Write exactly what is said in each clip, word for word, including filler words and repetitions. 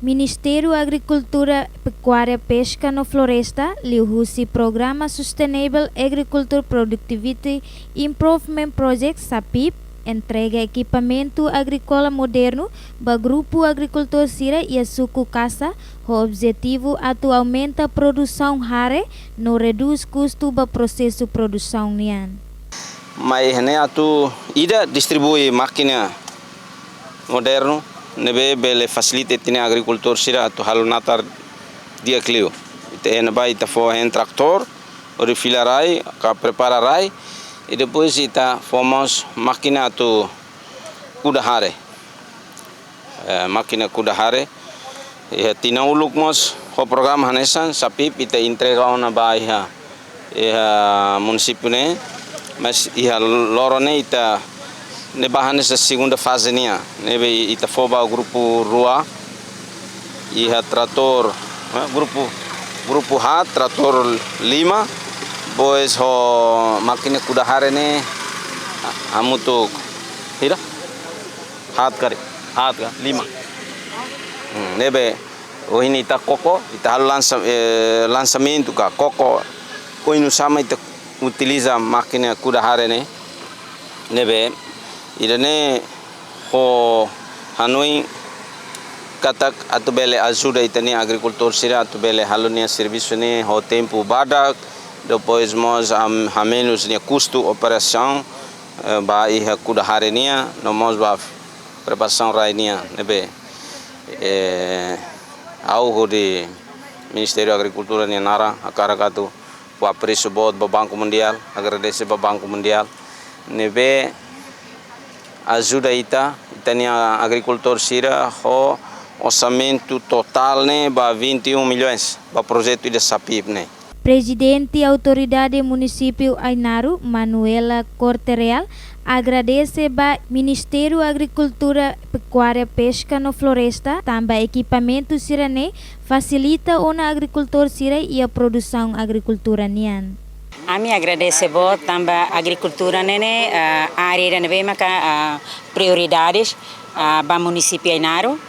Ministériu Agrikultura, Pekuária, Peska no Floresta, liuhusi Programa Sustainable Agriculture Productivity Improvement Project, SAPIP, entrega ekipamentu agríkola modernu ba grupu agrikultór sira iha suku Kasa, ho objetivu atu aumenta produsaun hare no redús kustu ba prosesu produsaun nian. Mai ne'e atu ida distribui mákina modernu ne'ebé bele fasilita ita-nia agrikultór sira atu halo natar di'ak liu. Ita iha ne'ebá ita fó hein tratór, hodi fila rai, ka prepara rai, i depois ita fó mós mákina atu kuda hare. Eh, mákina kuda hare. Iha tinan uluk mós ho programa hanesan, SAPIP ita entrega ona ba iha, iha munisípiu ne'e, mas iha loron ne'e ita ne'ebá hanesan segunda faze nian, ne'ebé ita fó ba grupu rua, iha tratór, eh, grupu, grupu haat, tratór lima, depois ho mákina kuda hare ne'e, ha-, hamutuk, hira? Haat karik, haat ka, lima. Hmm, ne'ebé, ohin ita koko, ita halo lansa-, eh, lansamentu ka, koko, oinsá mak ita utiliza mákina kuda hare ne'e, ne'ebé, ida-ne'e ho hanoin katak atu bele ajuda ita-nia agrikultór sira atu bele halo nia servisu ne'e ho tempu badak, depois mós am-, hamenus nia kustu operasaun, eh, ba iha kuda hare nian, no mós ba preparasaun rai nian, ne'ebé, eh, ha'u hodi Ministériu Agrikultura nia naran, hakarak atu fó apresu boot ba Banku Mundiál, agradese ba Banku Mundiál, ne'ebé ajuda ita, ita-nia agrikultór sira ho orsamentu totál ne'e ba vinte e um milhões, ba projetu ida SAPIP ne'e. Prezidente Autoridade Munisípiu Ainaro, Manuela Corte Real, agradese ba Ministériu Agrikultura, Pekuária, Peska no Floresta, tanba ekipamentu sira-ne'e fasilita ona agrikultór sira iha produsaun agrikultura nian. Ami agradese boot tanba agrikultura ne'e, eh, área ida ne'ebé maka, eh, prioridades, eh, ba munisípiu Ainaro.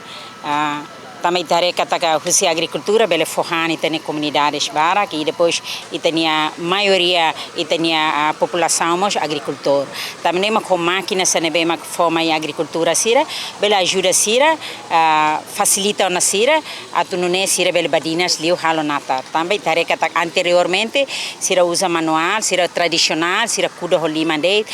Eh, tanba ita haree katak husi agrikultura bele fó han ita-nia komunidades barak, i depois ita-nia maioria, ita-nia, eh, populasaun mós agrikultór. Tanba ne'e mak ho mákina sira ne'ebé mak fó mai agrikultór sira, bele ajuda sira, eh, fasilita ona sira, atu nune'e sira bele badinas liu halo natar. Tanba ita haree katak anteriormente sira uza manuál, sira tradisionál, sira kuda ho liman de'it,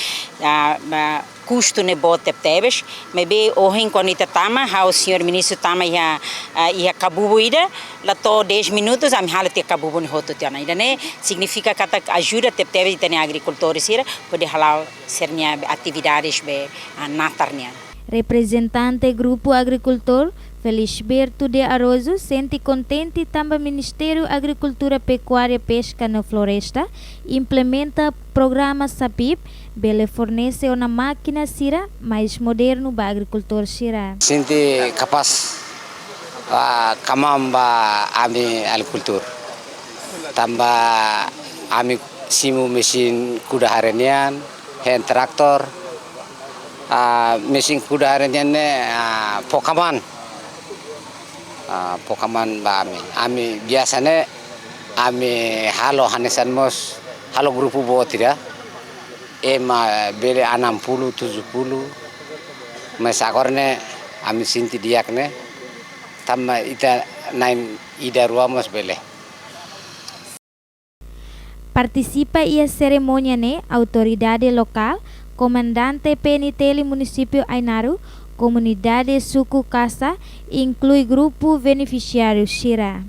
ah, ah, kustu ne'e boot tebetebes. Maibé ohin kuandu ita tama, ha'u señór ministru tama iha, ah, iha kabubu ida, la to'o dez minutos, ami halo tiha kabubu ne'e hotu tiha ona. Ida-ne'e signifika katak ajuda tebetebes ita-nia agrikultór sira, hodi hala'o sira-nia atividades be, ah, natar nian. Reprezentante Grupu Agrikultór, Felisberto de Araújo, sente kontente tanba Ministériu Agrikultura, Pekuária, Peska no Floresta implementa programa SAPIP, bele fornese ona mákina sira mais modernu ba agrikultór sira. Sente kapás ba kamam ba ami agrikultór. Tanba ami simu mesin kuda hare nian, hein tratór, ah, mesin kuda hare nian ne'e, ah, fó kaman. Ah, fó kaman ba ami. Ami biasa ne'e, ami halo hanesan mós, halo grupu boot ida. Ema bele enam puluh, tujuh puluh. Mas agora ne'e, ami sente di'ak ne'e. Tanba ita na'in ida rua mós bele. Partisipa iha serimónia ne'e autoridade lokál, komandante PNTL Munisípiu Ainaro, komunidade suku Kasa, inklui grupu benefisiáriu sira.